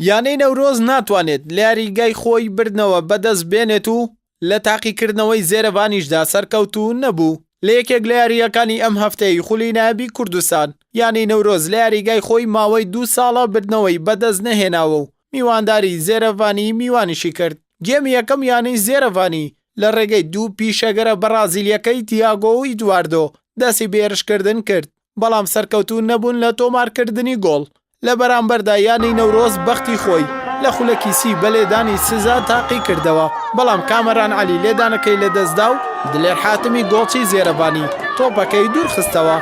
یانەی نەورۆز ناتوانێت لە یاریگای خۆی بردنەوە بەدەست بێنێت و لە تاقیکردنەوەی زێرەڤانیشدا سەرکەوتوو نەبوو. لە یەکێک لە یارییەکانی ئەم هەفتەیەی خولی نایابی کوردستان، یانەی نەورۆز لە یاریگای خۆی ماوەی دوو ساڵە بردنەوەی بەدەست نەهێناوە و میوانداری زێرەڤانی میوانیشی کرد. گێمی یەکەم یانەی زێرەڤانی لە ڕێگەی دوو پیشەگەرە بەڕازیلییەکەی تیاگۆ و ئیدواردۆ دەستی بە هێرشکردن کرد، بەڵام سەرکەوتوو نەبوون لە تۆمارکردنی گۆڵ، لە بەرامبەردا یانەی نەورۆز بەختی خۆی لە خولەکی سی بە لێدانی سزا تاقیکردەوە، بەڵام کامەران عەلی لێدانەکەی لەدەستدا و دلێر حاتمی گۆڵچی زێرەڤانی تۆپەکەی دوورخستەوە.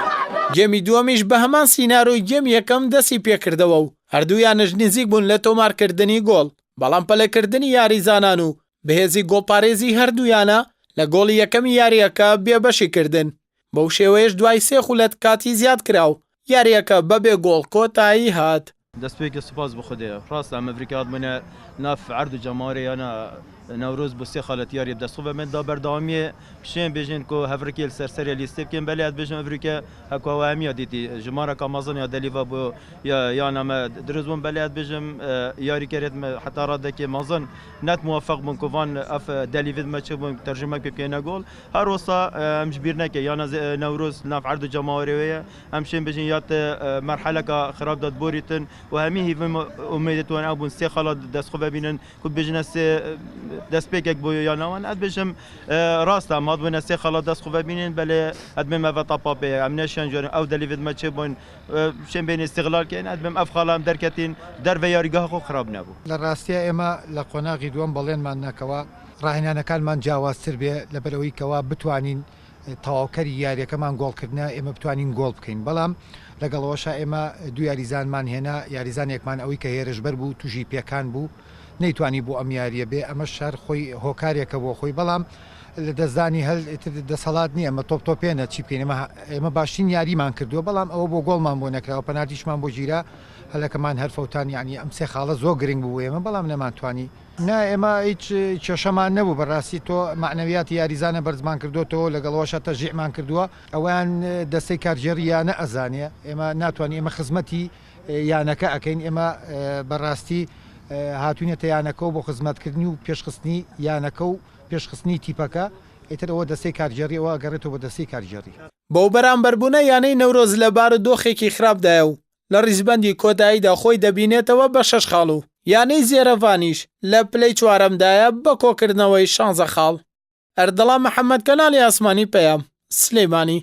گێمی دووەمیش بەهەمان سینارۆی گێمی یەکەم دەستی پێکردەوە و هەردوو یانەش نزیک بوون لە تۆمارکردنی گۆڵ، بەڵام پەلەکردنی یاریزانان و بەهێزی گۆڵپارێزی هەردوو یانە لە گۆڵی یەکەمی یارییەکە بێبەشی کردن. بەو شێوەیەش دوای سێ خولەک کاتی زیادکرا و یارییەکە بەبێ گۆڵ کۆتایی هات. دەستپێکێ سوپاس بۆ خودێ ڕاستە ئەم ئەڤریکا هاتبوونە ناف عەرد و جەماوەرێ یانە نەورۆز بۆ سێ خالە تیاریە بدەست خو بە دا بەردەوامیێ شێن بێژێن کو هەڤرکێ li ser serê lîstê بکەن بەلێ ez bêjim evrîke heko ew hemiya dîtî jimareka mezin ya delîva bo yana me dirust bûn belê ez bêjim yarîkerêt me heta radekê mezin net muwefeq bûn ku van ev delîvêt me çi bûn tercûme pê bikêne gol. Her wisa em ji bîr neke yana Newroz li nav erd û cemawerê wê ye. Em şên bijîn ya ti merheleka xirab de diborîtin û hemî hîvim û umêdê wan ew bûn sê xala dest xwe vebînin ku dibêjine sê destpêkek bo yana wan. Ez dibêjim rast e em hatibûne sê xala dest xwe vebînin belê ez dibêm ev etapa pê ye. Em neşiyan ji ew delîvê di me çêbûn şên bên îstîxlal kirin. Ez dibêm ev xala em derketîn derve yarîgeha xwe xirab nebû. Li rastiya ême li qonaxî duwem bەڵێنمان نەکەوە ڕاهێنانەکانمان جیاوازتر بێ لەبەرئەوەی کەوا بتوانین تەواوکەری یاریەکەمان گۆڵکردنە ئێمە بتوانین گۆڵ بکەین بەڵام لەگەڵ ئەوەشا ئێمە دوو یاریزانمان هێنا یاریزانێکمان ئەوەی کە هێرشبەر بوو تووشی پێکان بوو نەیتوانی بۆ ئەم یاریە بێ ئەمەش هەر خۆی هۆکارێکە بۆ خۆی بەڵام لە دەستدانی هەل ئیتر دەسەڵات نییە ئەمە تۆپ تۆپێنە چی بکەین ئێمە ئێمە باشترین یاریمان کردووە بەڵام ئەوە بۆ گۆڵمان بۆ نەکراوە پەناتیشمان بۆ گیرا هەلەکەمان هەر فەوتان یعنی ئەم سێ خاڵە زۆر گرنگ بوو بۆ ئێمە بەڵام نەمانتوانی نا ئێمە هیچ کێشەمان نەبوو بەراستی تۆ مەعنەویاتی یاریزانە بەرزمان کردۆتەوە لەگەڵ ئەوەشا تەشجیعمان کردووە ئەوەیان دەستەی کارگێڕی یانە ئەزانێ ئێمە ناتوانین ئێمە خزمەتی یانەکە ئەکەین ئێمە بەراستی هاتوینەتە یانەکەوە بۆ خزمەتکردنی و پێشخستنی یانەکە و پێشخستنی تیپەکە ئیتر ئەوە دەستەی کارگێڕی ئەوە ئەگەڕێتەوە بۆ دەستەی کارگێڕی. بەو بەرامبەربوونە یانەی نەورۆز لە بارودۆخێکی خراپدایە و لە ریزبەندی کۆتاییدا خۆی دەبینێتەوە بە شەش خاڵ و یانەی زێرەڤانیش لە پلەی چوارەمدایە بە کۆکردنەوەی شانزە خاڵ. ئەردەڵان محەمەد کەناڵی ئاسمانی پەیام، سلێمانی.